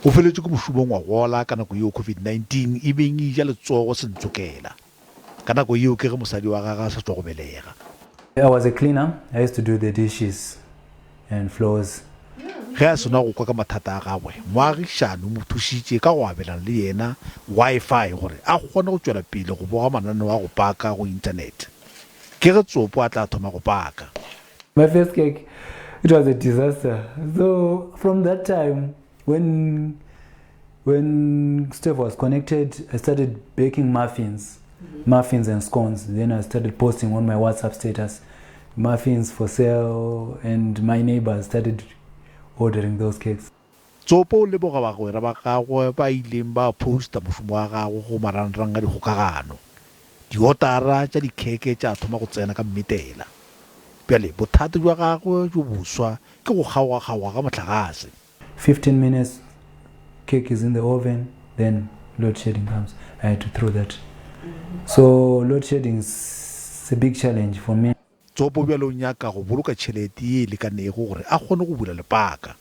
O feletšwe ke mošomo ngwagola ka nako yeo COVID-19 e beng e ja letsogo sentsokela. Ka nako yeo ke ge mosadi wa gagwe a sa tšwa go belega. I was a cleaner, I used to do the dishes and floors. Ge a sena go kwa ka mathata a gagwe, moagišani o mo thušitše ka go abelana le yena Wi-Fi gore a kgone go tšwela pele go boga mananeo a go paka go Internet. Ke ge Tsopo a tla thoma go paka. My first cake, it was a disaster. So from that time, when when Steph was connected, I started baking muffins, muffins and scones. Then I started posting on my WhatsApp status, muffins for sale, and my neighbors started ordering those cakes. Tsopo o leboga bagwera ba gagwe ba ileng ba posta mošomo wa gagwe go marangrang a dikgokagano. Diotara tša dikheke tša thoma go tsena ka mmetela. Bjale bothata bja gagwe bjo boswa ke go kgaogakgaoga ga mohlagase. 15 minutes cake is in the oven then load shedding comes i had to throw that so load shedding is a big challenge for me Tsopo bjale o nyaka go boloka tšhelete ye e lekanego gore a kgone go bula lepaka.